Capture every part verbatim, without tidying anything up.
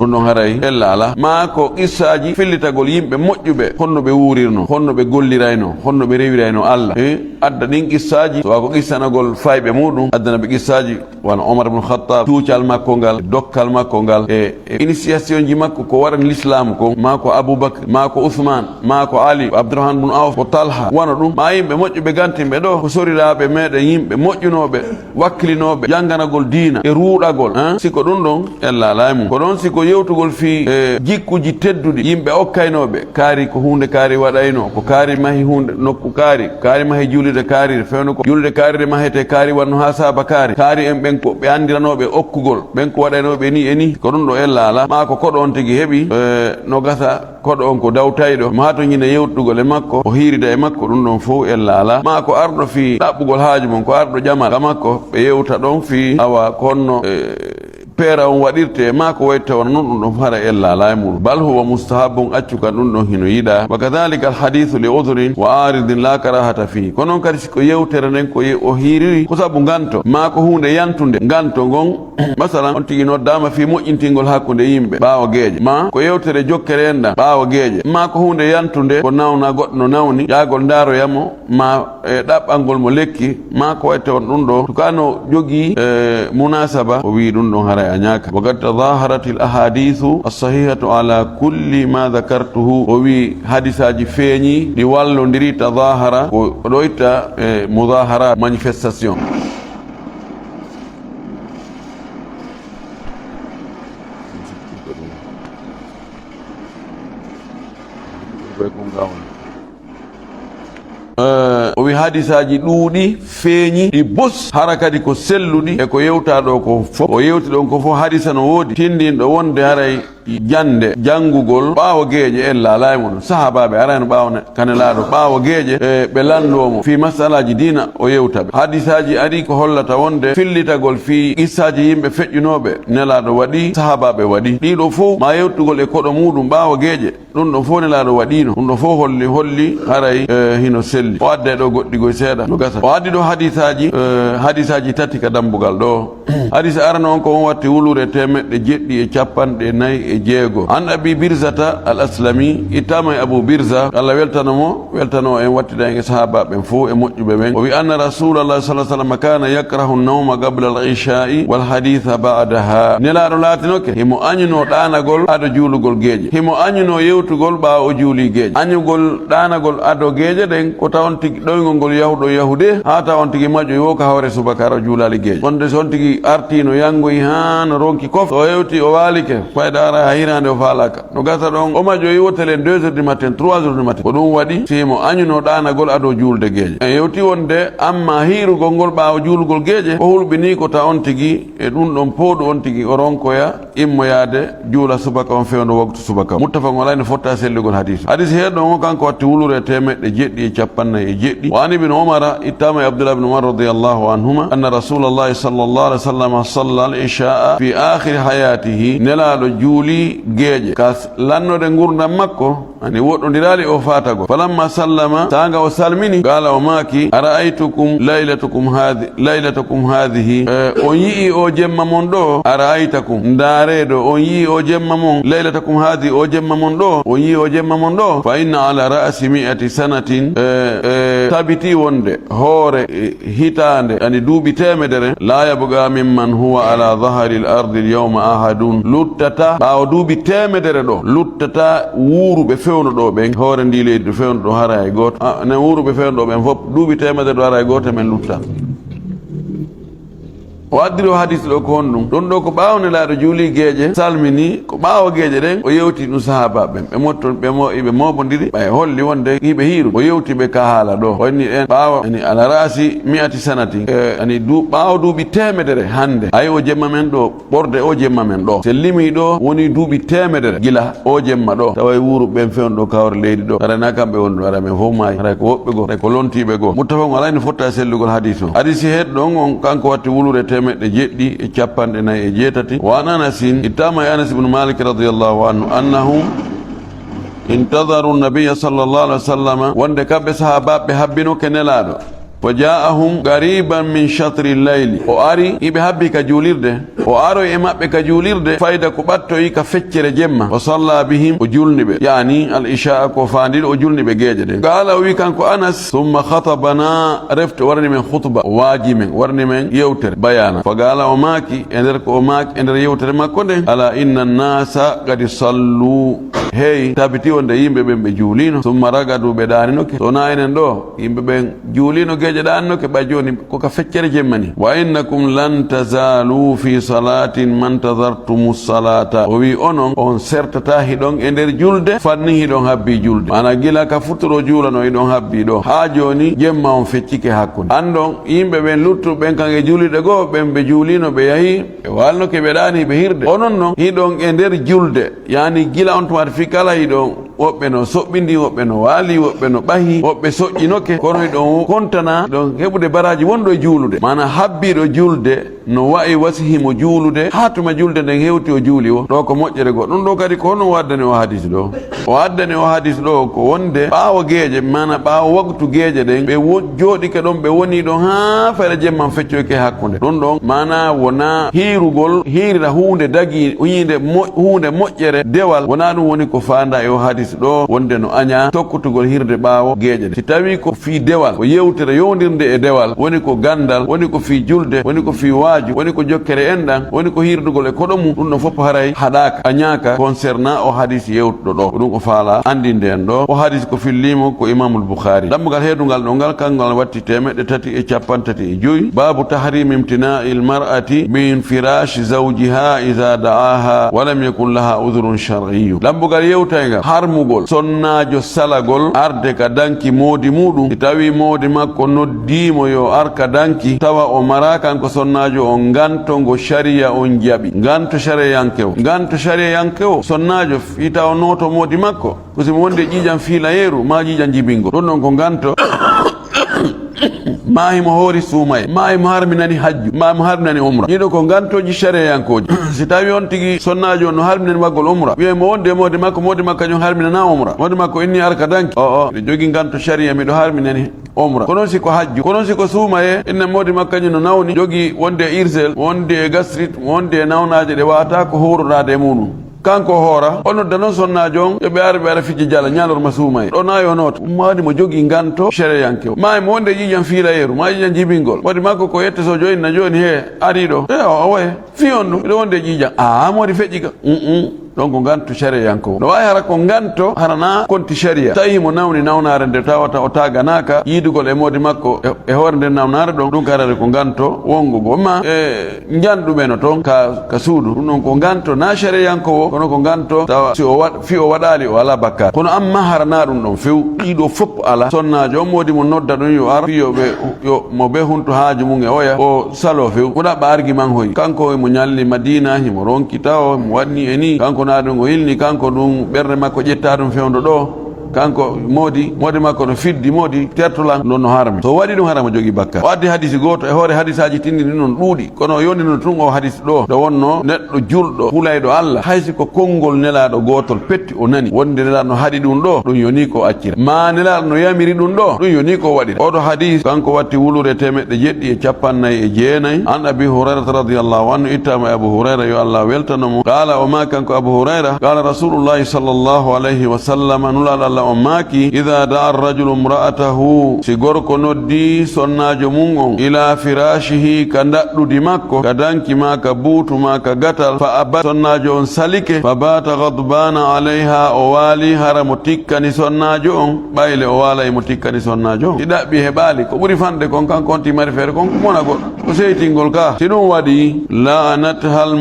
Ɗum ɗon haray ella alaa. Maa ko qissaaji fillitagol yimɓe moƴƴuɓe, honno ɓe wuurirno, honno ɓe gollirayno, honno ɓe rewirayno Allah. Eh, adda ɗin qissaaji, so ko qissanagol fayɓe muɗum, addana ɓe qissaaji wano Omar ibn Khattab, cuucal makko ngal, dokkal makko ngal, e, e initiation ji makko ko waɗani l'islam kon, maa ko Abubakar, maa ko Usman, maa ko Ali, ko Abdurrahman bun Auf, ko Talha, wano ɗum. Maa yimɓe moƴƴuɓe gantinɓe ɗo, ko soriraaɓe meɗen yimɓe moƴƴunooɓe, wakkilinooɓe, jannganagol diina e ruuɗagol, hein? Si ko ɗum ɗon, ella alaa e mum. Ko ɗon si ko yewtugol fii, e, jikkuji tedduɗi yimɓe okkaynooɓe, kaari ko huunde kaari waɗayno, ko kaari mahi huunde nokku kaari, kaari mahi juulirde kaari, fewndo ko juulirde kaari mahete kaari wanno haa saaba kaari, kaari en ɓen ko ɓe anndiranooɓe okkugol, ɓen ko waɗaynooɓe ni e ni, ko ɗum ɗo ella alaa, maa ko koɗo on tigi heɓi, e, no gasa koɗo on ko dawtayɗo, maa to ñine yewtugol e makko, o hiirida e makko, ɗum ɗon fow ella alaa, maa ko arɗo fii ɗaɓɓugol haaju mum, ko arɗo jamal ka makko, ɓe yewta ɗon fii awa konno, e, peera on waɗirte, maa ko wayi tawa non ɗum ɗon hara ella alaa e muɗum. Bal huwa mustahabun, accu kan ɗum ɗon hino yiɗaa. Wa kadhalika al hadithu li udhrin wa aridin la karahata fihi. Ko non kadi si ko yewtere nden ko ye-, o hiiriri ko sabu nganto, maa ko huunde yantunde, nganto ngon, masalan, on tigi noddaama fii moƴƴintingol hakkunde yimɓe ɓaawo geeƴe, maa ko yewtere jokkere enɗan ɓaawo geeƴe, maa ko huunde yantunde, ko nawna goɗɗo no nawni, yaagol ndaaroya mo, maa e ɗaɓɓangol mo lekki, maa ko wayi tawa ɗum ɗo, to ka no jogii, e, munasaba, o wi'i ɗum ɗon haray a ñaaka. Wa qad tadaharat al ahadithu as-sahihatu ala kulli ma dhakartuhu. O wi'i hadisaaji feeñi, ɗi wallondiri, tadahara, ko ɗo itta, e, mudahara, manifestation. Eh, o wi hadisaaji ɗuuɗi, feeñi, ɗi bos, hara kadi ko selluɗi e ko yewtaa ɗo ko fof. O yewti ɗon ko fof hadisa no woodi, tindinɗo wonde haray jannde, janngugol ɓaawo geeƴe ella alaa e muɗum. Sahaabaaɓe arayno ɓaawo ne, ka Nelaaɗo ɓaawo geeƴe, e ɓe lanndoo mo fii masalaaji diina, o yewta ɓe. Hadisaaji ari ko hollata wonde fillitagol fii qissaaji yimɓe feƴƴunooɓe, Nelaaɗo waɗi, sahaabaaɓe waɗi. Ɗiɗo fof ma yewtugol e koɗo muɗum ɓaawo geeƴe. Ɗum ɗon fof Nelaaɗo waɗiino. Ɗum ɗon fof holli, holli haray, eh, hino selli. O adda e ɗo goɗɗi goy seeɗa, no gasa. O addi ɗo hadisaaji, eh, hadisaaji tati ka dambugal ɗo. Hadis arano on ko on watti wulure teemeɗɗe jeɗɗi e capanɗe nayi e jeego. An Abi Birzata al Aslami, ittama e Abu Birza, Allah weltano mo, weltano en, wattida en e sahaaba ɓen fof e moƴƴuɓe ɓen. O wi, anna Rasulallah sallallahu alaihi wasallam kana yakrahu nawma qabla al isha'i wal haditha ba'daha. Nelaaɗo laatinoke himo añuno ɗaanagol ado juulugol geeƴe. Himo añuno yewtugol ɓaawo o juuli geeƴe. Añugol ɗaanagol ado geeƴe ɗen ko tawon tigi ɗoyngol ngol yahuɗo yahude, haa tawon tigi maƴoyi wo ka hawre subaka o juulaali geeƴe. Wonde so on tigi artiino yangoyi haa no ronki kof, o hewti o waalike, fayda ara haa hiraande o faalaaka. No gasa ɗon, o maƴoyi wotelen deux heures du matin, trois heures du matin. Ko ɗum waɗi, si mo añuno ɗaanagol ado juulde geeƴe. En yewti wonde, amma hiirugol ngol ɓaawo juulugol geeƴe, o hulɓini ko ta on tigi, e ɗum ɗon pooɗu on tigi, o ronkoya immoyaade juula subaka on fewndo waktu subaka. Muttafaqun alayhi, no fotta e sellugol hadis. Hadis heeɗo on, kanko watti wulure teemeɗɗe jeɗɗi e capanɗe nayi e jeɗɗi. Wa an ibn Umara, ittama e Abdullah ibn Umar radiyallahu anhuma, anna Rasulallahi sallallahu alaihi wasallam salla al isha'a fi akhiri hayatihi, Nelaaɗo juuli geeƴe ka s-, lannode ngurndan makko, ani woɗɗondiraali o faatagol. Falamma sallama, saanga o salmini, qala, o maaki, ara'aytukum laylatakum hadhi-, laylatakum hadhihi, eh, on yi'i o jemma mon ɗo, ara'aytakum, ndaare ɗo, on yi'i o jemma mon, laylatakum hadhihi, o jemma mon ɗo, on yi'i o jemma mon ɗo, fa inna ala ra'si mi'ati sanatin, eh, eh, tabiti wonde hoore, eh, hitaande, ani duuɓi teemedere, la yabqa mimman huwa ala dhahri al-ardi al-yawma ahadun, luttata, ɓaawo duuɓi teemedere ɗo, luttata wuuruɓe fewndo ɗo ɓen, hoore ndi leydi ɗo fewndo ɗo hara e gooto. Ah, ne wuuruɓe fewndo ɗo ɓen fof, duuɓi teemedere ɗo hara e gooto men lutta. O addi ɗo hadis ɗo ko honɗum? Ɗum ɗo ko ɓaawo Nelaaɗo juuli geeƴe, salmini, ko ɓaawo geeƴe ɗen, o yewti ɗum sahaaba ɓen. Ɓe motton, ɓe mo-, ɓe moobondiri, ɓay holli wonde hiɓe hiiru. O yewti ɓe ka haala ɗo. O inni en ɓaawo, ani ala ra'si mi'ati sanatin. E, ani du-, ɓaawo duuɓi teemedere hannde. Ay o jemma men ɗo, ɓorde o jemma men ɗo. Se limi ɗo, woni duuɓi teemedere gila o jemma ɗo. Tawa e wuuru ɓen fewndo ɗo kawre leydi ɗo. Hara na kamɓe woni ɗo, hara men fof maayi. Hara ko woɓɓe goo, hara ko lontiiɓe goo. Muttafaqun alayhi, no fotta e sellugol hadis o. Hadis heeɗo ɗon on, kanko watti wulure teemeɗɗe jeɗɗi e capanɗe nayi e jeetati. Wa an Anasin, ittama e Anas ibn Malik radiyallahu anhu, annahum intadaru nabiyya sallallahu alaihi wasallam, wonde kamɓe sahaabaaɓe habbinoke Nelaaɗo. فجاءهم قريبا من شطر الليل. O ari, hiɓe habbi ka juulirde. O aroy e maɓɓe ka juulirde, fayda ko ɓattoyi ka feccere jemma. وصلى بهم, o julni ɓe. Yaani, al isha ko faandiɗo, o julni ɓe geeƴe ɗen. قال, o wi kanko Anas, ثم خطبنا, refti o warani men khutba, o waaji men, o warani men yewtere, bayana. فقال, o maaki, e nder ko o maaki, e nder yewtere makko nden, ألا إن الناس قد صلوا. Hey, tabiti wonde yimɓe ɓen ɓe juulino. ثم رقدوا, ɓe ɗaaninoke. So wonaa enen ɗo, yimɓe ɓen juulino geeƴe ɗaaninoke, ɓay jooni ko ka feccere jemma ni. وإنكم لن تزالوا في صلاة ما انتظرتم الصلاة. O wi onon, on sertataa hiɗon e nder julde, fanni hiɗon habbi julde. Maana gila ka futuro juulano hiɗon habbi ɗo. Haa jooni jemma on feccike hakkunde. Anndon, yimɓe ɓen luttuɓe ɓen kan e juulirɗe goo, ɓen ɓe juulino, ɓe yahi, ɓe waalnoke, ɓe ɗaani, ɓe hirde. Onon non, hiɗon e nder julde. Yaani gila on tuma fii kala hiɗon, woɓɓe no soɓɓindi, woɓɓe no waali, woɓɓe no ɓahi, woɓɓe soƴƴinoke, kono hiɗon kontana, hiɗon heɓude baraaji wonɗo e juulude. Maana habbiiɗo julde, no wa'i wasi himo juulude, haa tuma julde nden hewti o juuli o. Ɗo ko moƴƴere goɗɗo. Ɗum ɗo kadi ko honno o addani o hadis ɗo? O addani o hadis ɗo ko wonde ɓaawo geeƴe, maana ɓaawo waktu geeƴe ɗen, ɓe wo-, jooɗike ɗon, ɓe woni ɗon haa fayre jemman feccoyke hakkunde. Ɗum ɗon, maana wona hiirugol, hiirira huunde dagi, huunde mo-, huunde moƴƴere, dewal. Wona ɗum woni ko faanda e o hadis ɗo, wonde no aña tokkutugol hirde ɓaawo geeƴe ɗen. Si tawi ko fii dewal, ko yewtere yowdirnde e dewal, woni ko ganndal, woni ko fii julde, woni ko fii waaju, woni ko jokkere enɗan, woni ko hirdugol e koɗo mum, ɗum ɗon fof haray haɗaaka, añaaka, concernant o hadis yewtuɗo ɗo. Ko ɗum o faala anndinde en ɗo. O hadis ko filliimo ko Imamul Bukhari. Dammugal heedungal ɗo ngal, kangal watti teemeɗɗe tati e cappanɗe tati e joy. باب تحريم امتناع المرأة من فراش زوجها إذا دعاها ولم يكن لها عذر شرعي. Dammugal yewtayngal harmugol sonnaajo salagol arde ka danki moodi muuɗum, si tawi moodi makko noddiimo yo ar ka danki, tawa o maraa kanko sonnaajo on nganto ngo shariya on jaɓi, nganto shariyankewo. Nganto shariyankewo, sonnaajo fii tawa nooto moodi makko, ko si mo wonde ƴiiƴan fiilayeeru maa ƴiiƴan jibingol. Ɗum ɗon ko nganto. Maa himo hoori suumaye, maa himo harminani hajju, maa himo harminani umra. Ɗiɗo ko ngantooji shariyankooji. Si tawi on tigi sonnaajo on no harminani waggol umra, wi'ay mo wonde e moodi makko, moodi makko kañum harminana umra. Moodi makko inni ar ka danki. O, o, miɗo jogi nganto shariya, miɗo harminani umra. Kono si ko hajju, kono si ko suumaye, inna moodi makko kañum no nawni, jogi wonde e irsel, wonde e gastrite, wonde e nawnaaje ɗe waata ko howroraade e muɗum. Kanko o hoora, o nodda noon sonnaajo on, yo ɓe ar, ɓe ara fijji jala, ñalorma suumaye. Ɗo na yo nooto. Ummaani mo jogii nganto shariyanke o. Maa mo wonde ƴiiƴam fiilayeeru, maa ƴiiƴam jibingol. Moodi makko ko yette so jooni na jooni he, arii ɗo. E o, o waye. Fii on ɗum, miɗo wonde ƴiiƴam. Aa, moodi feƴƴi ka. Mm, mm. Ɗon ko nganto shariyanke o. No waawi hara ko nganto, hara na konti shariya. Tawi himo nawni nawnaare nde tawata o taaganaaka yiidugol e moodi makko e, e hoore nden nawnaare ɗon. Ɗum karare ko nganto wongo goo. Ma, e, njanɗuɓe no toon ka, ka suudu. Ɗum ɗon ko nganto na shariyankowo, kono ko nganto tawa si o waɗ-, fii o waɗaali o alaa bakkaat. Kono amma hara na ɗum ɗon few, ɗiɗo fof alaa. Sonnaajo on moodi mo nodda ɗum yo ar, fii yo ɓe, yo mo ɓe huntu haaju mum e oya, o saloo few. Ko ɗaɓɓa argi man hoy. Kanko hoy mo ñalli Madina, himo ronki tawo, mo waɗni e nii. Kanko na ɗum o hilni, kanko ɗum ɓernde makko ƴetta ɗum fewndo ɗo. Kanko moodi, moodi makko no fiddi, moodi tertulan ɗon no harmi. So waɗi ɗum hara mo jogii bakkaat. O addi hadisi gooto e hoore hadisaaji tinndi ɗin non ɗuuɗi. Kono o yondino tun o hadis ɗo, nde wonno neɗɗo julɗo, hulayɗo Allah, hay si ko konngol nelaaɗo gootol petti o nani, wonde nelaaɗo no haɗi ɗum ɗo, ɗum yoni ko accira. Ma nelaaɗo no yamiri ɗum ɗo, ɗum yoni ko waɗira. Oɗo hadis, kanko watti wulure teemeɗɗe jeɗɗi e cappannayi e jeenayi. An Abi Hurayrata radiyallahu anhu, ittama e Abu Hurayra, yo Allah weltano mo. Qaala, o maaki kanko Abu Hurayra, qaala Rasulullahi sallallahu alayhi wa sallam, Nulaaɗo Allah on maaki, "Idaa da'a ar-rajulu imra'atahu," si gorko noddi sonnaajo mum on, "ilaa firaashihi," ka ndaɗɗudi makko, ka danki maa, ka buutu maa, ka gatal, "fa abat," sonnaajo on salike, "fa baata ghadbaana alayha," o waali hara mo tikkani sonnaajo on, ɓayle o waala e mo tikkani sonnaajo on. Si ɗaɓɓi heɓaali, ko ɓuri fanɗude kon, kanko on tigi mari feere kon, ko mona goɗɗo. Ko seytingol ka. Si ɗum waɗi, "la'anathal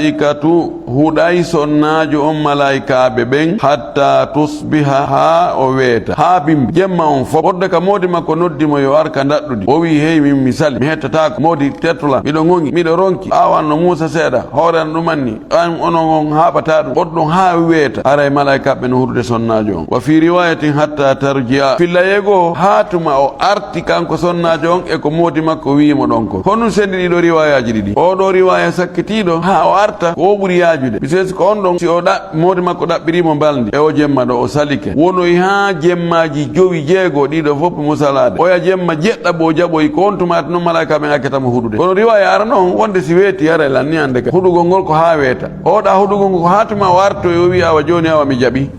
malaa'ikatu," huɗay sonnaajo on malaa'ikaaɓe ɓen, "hatta tusbiha," haa o weeta, haa bimbi. Jemma on fof, ɓurde ka moodi makko noddi mo yo ar ka ndaɗɗudi. O wi'i, "Hey, min mi sali, mi hettataako. Moodi, tertulan, miɗo ŋoŋi, miɗo ronki. Awan no Muusa seeɗa, hoore an ɗuman ni. An onon on haaɓataa ɗum." Ɓurɗum haa weeta, haray malaa'ikaaɓe no hurude sonnaajo on. Wa fii riwaayatin, "Hatta tarji'a." Fillayee goo, haa tuma o arti kanko sonnaajo on e ko moodi makko wi'i mo ɗon kon. Honɗum sendi ɗiɗo riwaayaaji ɗiɗi? Oo ɗoo riwaaya sakkitiiɗo, haa o arta, ko o ɓuri yaajude. Misal si ko on ɗon, si o ɗa-, moodi makko ɗaɓɓirii mo mbalndi, e o jemma ɗo o salike. Kono haa jemmaaji jowi, jeego, ɗiɗo fof mo salaade. Oya jemma jeɗɗa bo jaɓoyi, ko on tuma noon malaa'ika ɓen accata mo huɗude. Kono riwaaya arano on wonde si weeti, haray lanni hannde ka huɗugol ngol ko haa weeta. Oɗa huɗugol ngol ko haa tuma o artoyi, o wi'a, "Awa jooni, awa mi jaɓi."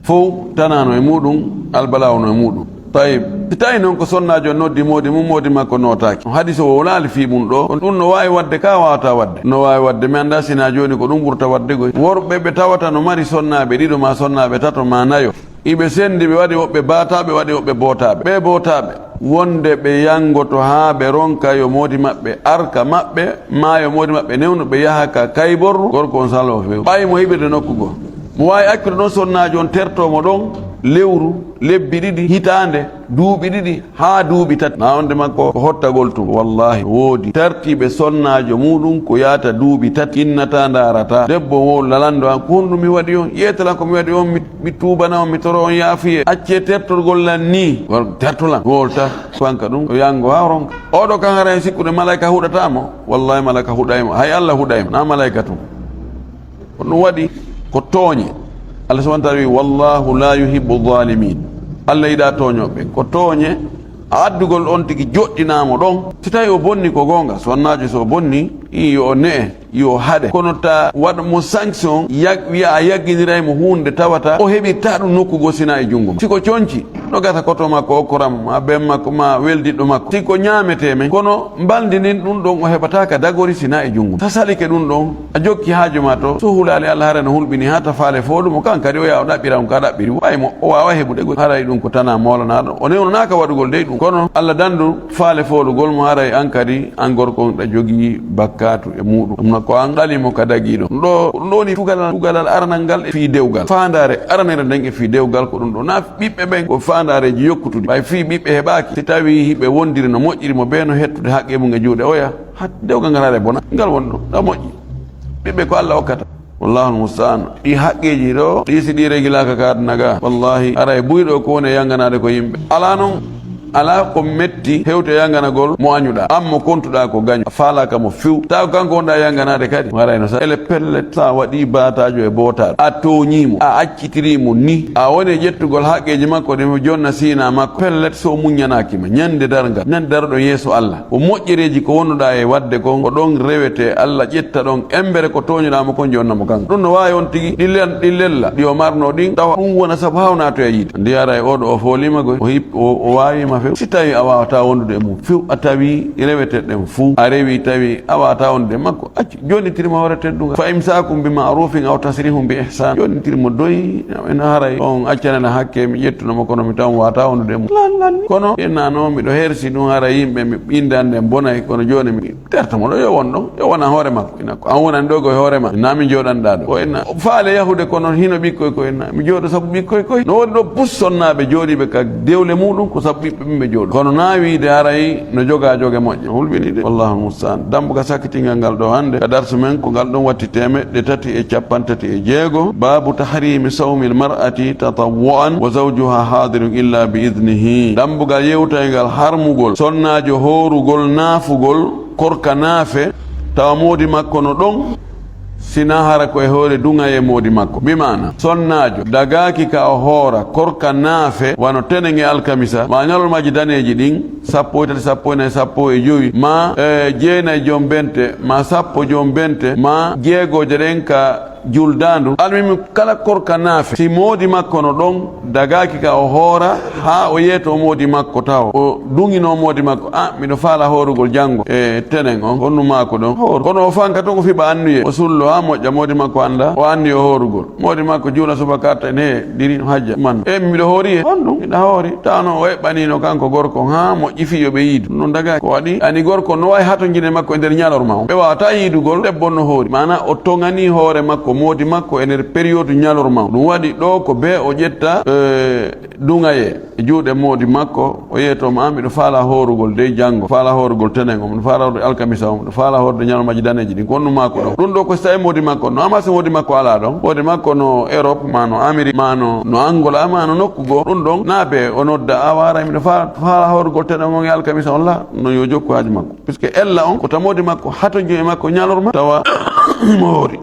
Fow tanano e muɗum, albalaawo no e muɗum. Tayib, si tawi noon ko sonnaajo noddi moodi mum, moodi makko nootaaki. Hadiis o wowlaali fii mum ɗo, kono ɗum no waawi waɗde ka, waawataa waɗde. No waawi waɗde, mi anndaa si na jooni ko ɗum ɓurta waɗde goy. Worɓe ɓe tawata no mari sonnaaɓe ɗiɗo, maa sonnaaɓe tato, maa nayo. Iɓe senndi, ɓe waɗi woɓɓe baataaɓe, waɗi woɓɓe bootaaɓe. Ɓe bootaaɓe, wonde ɓe yanngoto haa ɓe ronka yo moodi maɓɓe arka maɓɓe, maa yo moodi maɓɓe newnu ɓe yaha ka kayborru, gorko on saloo few. Ɓay mo heɓirde nokku goo. Mo waawi accude ɗon sonnaajo on tertoo mo ɗon lewru, lebbi ɗiɗi, hitaande, duuɓi ɗiɗi, haa duuɓi tati. Maa wonde makko ko hottagol tun. Wallaahi, woodi tartiiɓe sonnaajo muuɗum ko yaata duuɓi tati, innataa, ndaarataa. Debbo wo lalanndo an, ko honɗum mi waɗi on? Yeetalan ko mi waɗi on, mi, mi tuubana on, mi toro on yaafiyee. Accee tertorgol lan nii. War tertolan, woolta, fanka ɗum, o yanngo haa o ronka. Oɗo kan hara en sikkude malaa'ika huɗataa mo? Wallaahi, malaa'ika huɗay mo. Hay Alla huɗay mo, na malaa'ika tun. Ko ɗum waɗi ko tooñe. Allah subhanahu wa ta'ala wi, "Wallahu la yuhibbu zalimin." Allah yiɗaa tooñooɓe. Ko tooñe, a addugol on tigi joɗɗinaa mo ɗon. Si tawi o bonni ko goonga, sonnaajo so o bonni, ii yo o ne'e, yo o haɗe. Kono ta waɗ mo sanction, yag-, wi'a a yagginiray mo huunde tawata o heɓirtaa ɗum nokku goo sinaa e junngo ma. Si ko conci, no gasa koto makko, okkoram, ma ben makko, ma weldiɗɗo makko. Si ko ñaametee men, kono mbalndi ndin ɗum ɗon o heɓataa ka dagori sinaa e junngo ma. Sa salike ɗum ɗon, a jokki haaju ma to, so hulaali Allah hara no hulɓini haa ta faale fooɗu mo, kan kadi o yaa o ɗaɓɓira on ka ɗaɓɓiri. Ɓay mo o waawa heɓude goy. Haray ɗum ko tanaa moolanaaɗo. O newnonaaka waɗugol dey ɗum. Kono Allah dandu faale fooɗugol mo, haray an kadi, an gorko on ɗa jogii bakkaatu e muuɗum. Ɗum no ko an ɗali mo ka dagiiɗo. Ɗum ɗo, ɗum ɗo woni tugalal, tugalal aranal ngal e fii dewgal. Faandaare aranere nden e fii dewgal ko ɗum ɗo. Na ɓiɓɓe ɓen ko faandaareeji yokkutuɗi. Ɓay fii ɓiɓɓe heɓaaki, si tawii hiɓe wondiri no moƴƴiri mo bee no hettude haqqe mum e juuɗe oya, hat dewgal ngal haray bona. Ngal woni ɗo, ɗa moƴƴi. Ɓiɓɓe ko Allah okkata. Wallahul musta'an. Ɗi haqqeeji ɗo, ɗi si ɗi regilaaka ka aduna ga, wallahi, haray buyɗo ko woni e yanganaade ko yimɓe. Alaa non, alaa ko metti hewte yanganagol mo añuɗaa, an mo kontuɗaa ko gaño, a faalaaka mo few. Taw kanko wonɗaa yanganaade kadi, mo haray no sa-, ele pellet, sa waɗi baataajo e bootaaɗo, a tooñii mo, a accitirii mo ni, a woni e ƴettugol haqqeeji makko ɗi mo jonna siina makko, pellet so o muññanaaki ma, ñande darngal, ñande daroɗon yeeso Allah. Ko moƴƴereeji ko wonduɗaa e waɗde kon, ko ɗon rewetee, Allah ƴetta ɗon embere ko tooñuɗaa mo kon, jonna mo kanko. Ɗum no waawi on tigi ɗi len-, ɗi lella, ɗi o marnoo ɗin, tawa ɗum wona sabu haa o naatoya yiide. Ndi ara e oɗo, o fooliima goy, o hip-, o, o waawiima few. Si tawii a waawataa wondude e mum few, a tawii rewete ɗen fuu, a rewii tawi a waawataa wondude e makko, accu, jonnitir mo hoore teddungal. Fa imsaakum bi ma'rufin aw tasrihum bi ihsan. Jonnitir mo doy, en haray on accanana hakke, mi ƴettuno mo, kono mi tawa mo waawataa wondude e mum. Lan, lan. Kono inna no miɗo hersi ɗum, hara yimɓe mi ɓindande bonay, kono jooni mi terta mo ɗo, yo won ɗon, yo wona hoore makko. Ina ko an wonani ɗo ko e hoore ma, na min jooɗanɗaa ɗo. Ko inna o faale yahude, kono hino ɓikkoy ko inna mi jooɗo sabu ɓikkoy koy. No woni ɗo pus sonnaaɓe jooɗiiɓe ka dewle muɗum, ko sabu ɓiɓɓe ɓe jooɗo. Kono na wiide haray no joga joge moƴƴe, hulɓini de. Wallahu musta'an. Dambugal sakkitingal ngal ɗo hannde, ka darsu men ko ngal ɗon watti teemeɗɗe tati e cappantati e jeego. Babu tahrimi sawmi almar'ati tatawwu'an wa zawjuha hadirun illa bi idnihi. Dambugal yewtayngal harmugol sonnaajo hoorugol naafugol korka naafe, tawa moodi makko no ɗon, sina hara ko e hoore duŋayee moodi makko. Bi maana, sonnaajo dagaaki ka o hoora korka naafe, wano tenen e alkamisa, ma ñalormaaji daneeji ɗin, sappo e tati, sappo e nayi, sappo e jowi, ma, e, jeenayi jom bente, ma sappo jom bente, ma jeegooje ɗen ka juldaandu. Almuhimmi, kala korka naafe, si moodi makko no ɗon, dagaaki ka o hoora, haa o yeeto moodi makko taho. O duŋinoo moodi makko, "Ah, miɗo faala hoorugol janngo." E tenen on, honnu maako ɗon hoor. Kono o fanka ton, o fiɓa annuye. O sullo haa moƴƴa, moodi makko annda. O anniyo hoorugol. Moodi makko juula subaka arta en, "He, diri hajja man. E, miɗo hoori he." "Honɗum?" "Miɗa hoori." Tawno o eɓɓaniino kanko gorko, haa moƴƴi fii yo ɓe yiidu. Ɗum ɗon dagaaki. Ko waɗi? Ani gorko no wawi hatonjinde makko e nder ñalorma on. Ɓe waawataa yiidugol debbo no hoori. Maana o toŋanii hoore makko, moodi makko e nder période ñalorma on. Ɗum waɗi ɗo ko bee o ƴetta, e, duŋayee e juuɗe moodi makko, o yeeto mo, "An, miɗo faala hoorugol dey janngo, faala hoorugol tenen on, miɗo faala hoorde alkamisa on, miɗo faala hoorde ñalormaaji daneeji ɗin." Ko honnu maako ɗon. Ɗum ɗo ko si tawi moodi makko no, amma si moodi makko alaa ɗon, moodi makko no Europe, ma no Amérique, ma no, no Angola, ma no nokku goo, ɗum ɗon, na be o nodda, "A waara, miɗo fa-, faala hoorugol tenen on e alkamisa on," la, no yo jokku haaju makko. Puisque ella on ko ta moodi makko hatonjo e makko ñalorma, tawa mo hoori.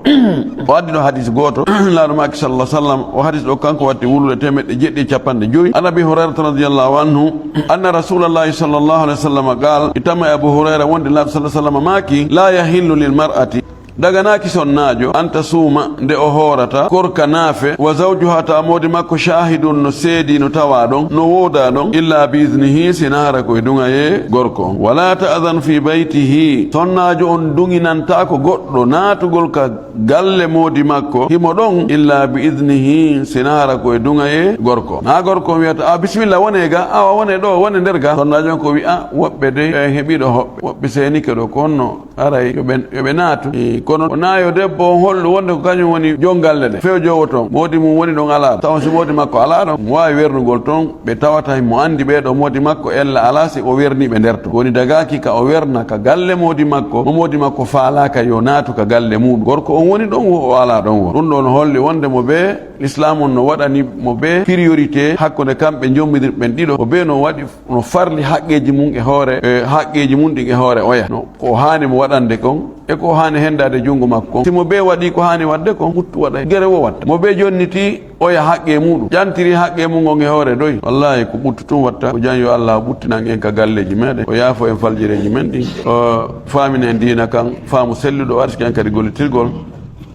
O addi ɗo hadis gooto, Laaɗo maaki sallallahu alaihi wasallam, o hadis ɗo kanko watti wulude teemeɗɗe jeɗɗi e capanɗe joyi. An Abi Hurairata radiyallahu anhu, anna Rasulallahi sallallahu alaihi wasallam qaal, itama e Abu Hurayra wonde Laaɗo sallallahu alaihi wasallam maaki, la yahillu lil mar'ati, daganaaki sonnaajo, an tasuuma, nde o hoorata, korka naafe, wa zawjuha, tawa moodi makko, shahidun, no seedi, no tawa ɗon, no wooda ɗon, illa bi iznihi, sina hara ko e duŋayee gorko on. Wala ta'zan fi baytihi, sonnaajo on duŋinantaako goɗɗo naatugol ka galle moodi makko, himo ɗon, illa bi iznihi, sina hara ko e duŋayee gorko. Na gorko on wiyata, "A, bismillah, wone ga, awa wone ɗo, wone nder ga." Sonnaajo on ko wi'a, "Woɓɓe dey, ɓe heɓi ɗo hoɓɓe, woɓɓe seenike ɗo, ko honno?" Haray yo ɓe, yo ɓe naatu. E, kono o naayo debbo on hollu wonde ko kañum woni joom galle ɗen. Fewjoowo toon, moodi mum woni ɗon alaa. Tawa si moodi makko alaa ɗon, mo waawi wernugol toon, ɓe tawata himo anndi ɓee ɗoo moodi makko, ella alaa si o werni ɓe nder toon. Woni dagaaki ka o werna ka galle moodi makko, mo moodi makko faalaaka yo naatu ka galle muuɗum. Gorko on woni ɗon wo, o alaa ɗon wo. Ɗum ɗoo no holli wonde mo bee Lislaam on no waɗani mo bee priorité hakkunde kamɓe njommidirɓe ɓen ɗiɗo. Mo bee no waɗi no farli haqqeeji mum e hoore, e haqqeeji mum ɗin e hoore oya. No ko haani mo waɗande kon, e ko haani hendaade junngo makko kon. Si mo bee waɗi ko haani waɗde kon, ɓuttu waɗa gere wo watta. Mo bee jonniti oya haqqe muuɗum, jantiri haqqe mum on e hoore doy. Wallahi ko ɓuttu tun watta. Ko jan yo Allah ɓuttinan en ka galleeji meɗen, o yaafo en faljireeji men ɗin, o faamina en diina kan, faamu selluɗo, o arsiki en kadi gollitirgol.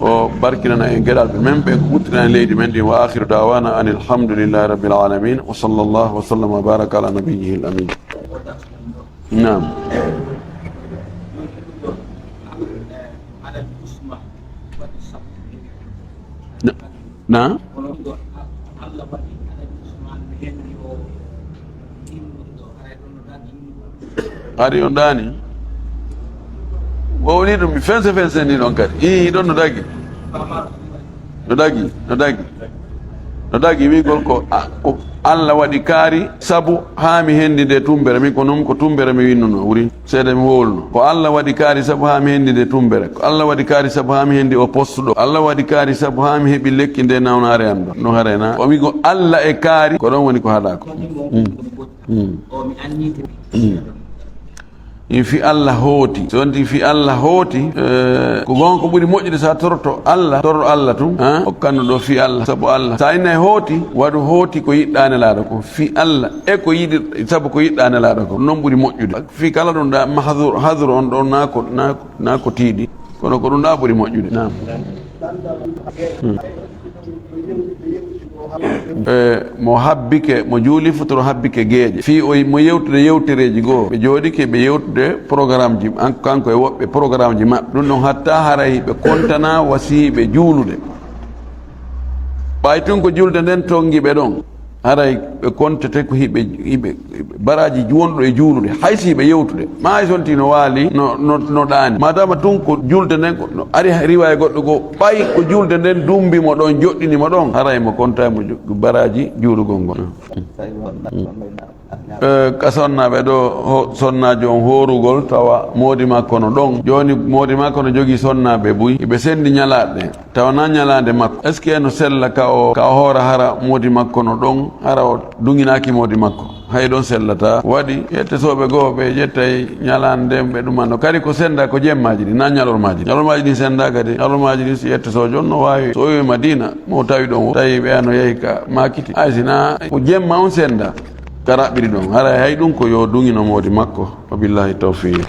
O barkinana en geɗalɓe men ɓen, ɓuttina en leydi men ndin. Wa akhiru da'wana anil hamdulillahi rabbil alamin. Wa sallallahu wa sallama wa baraka ala nabiyyihi al amin. Naam. Na, na? Ari on ɗaani. O woni ɗum mi fense fense ni ɗon kadi. Ii, ɗon no dagi. No dagi, no dagi. No dagi wi'gol ko, a, ko Allah waɗi kaari sabu haa mi hendi nde tumbere. Min ko non ko tumbere mi winnuno wuri. Seede mi wowluno. Ko Allah waɗi kaari sabu haa mi hendi nde tumbere. Ko Allah waɗi kaari sabu haa mi hendi o poste ɗo. Allah waɗi kaari sabu haa mi heɓi lekki nde nawnaare am ɗo. No haray na. O wi ko Allah e kaari, ko ɗon woni ko haɗa ko. Mm. Mm. Mm. In fi Allah hooti. So wonti fi Allah hooti, eh, ko gonga ko ɓuri moƴƴude sa toroto Allah, toro Allah tun, ha? Okkanno ɗo fi Allah, sabu Allah. Sa innay hooti, waɗu hooti ko yiɗɗa Nelaaɗo ko. Fi Allah, e ko yiɗir-, sabu ko yiɗɗa Nelaaɗo ko. Non ɓuri moƴƴude. Fi kala ɗum ɗa mahdur, hadur on ɗon na ko, na ko, na ko tiiɗi. Kono ko ɗum ɗa ɓuri moƴƴude. Naam. Hmm. E, mo habbike, mo juuli futuro habbike geeƴe. Fii o yi-, mo yewtude yewtereeji goo. Ɓe jooɗike ɓe yewtude programme ji, an-, kanko e woɓɓe programme ji maɓɓe. Ɗum ɗon hatta haray ɓe kontana wasiiɓe juulude. Ɓay tun ko julde nden tongi ɓe ɗon. Haray ɓe kontete ko hiɓe, hiɓe, hiɓe baraaji wonɗo e juulude. Hay si hiɓe yewtude, ma hay sonti no waali, no, no, no ɗaani. Madama tun ko julde nden, ko no ari riwaya goɗɗo goo, ɓay ko julde nden dumbi mo ɗon, joɗɗini mo ɗon, haray mo konta mo jo-, baraaji juulugol ngol. Eh, ka sonnaaɓe ɗo, ho-, sonnaajo on hoorugol, tawa moodi makko no ɗon. Jooni moodi makko no jogii sonnaaɓe buy, hiɓe sendi ñalaaɗe. Tawa na ñalaande makko. Est-ce que no sella ka o, ka o hoora hara moodi makko no ɗon, hara o duŋinaaki moodi makko? Hay ɗon sellata. Waɗi yettesooɓe goo ɓe ƴettay ñalaande nden ɓe ɗuma no. Kadi ko senda ko jemmaaji ɗin, na ñalormaaji ɗin. Ñalormaaji ɗin senda kadi. Ñalormaaji ɗin si yettesoojo on no waawi, so o yowi Madina, mo tawi ɗon o, tawi ɓe no yahi ka maakiti. Hay si na ko jemma on senda, ka raɓɓiri ɗon. Haray hay ɗum ko yo duŋino moodi makko. Wa billahi tawfiq.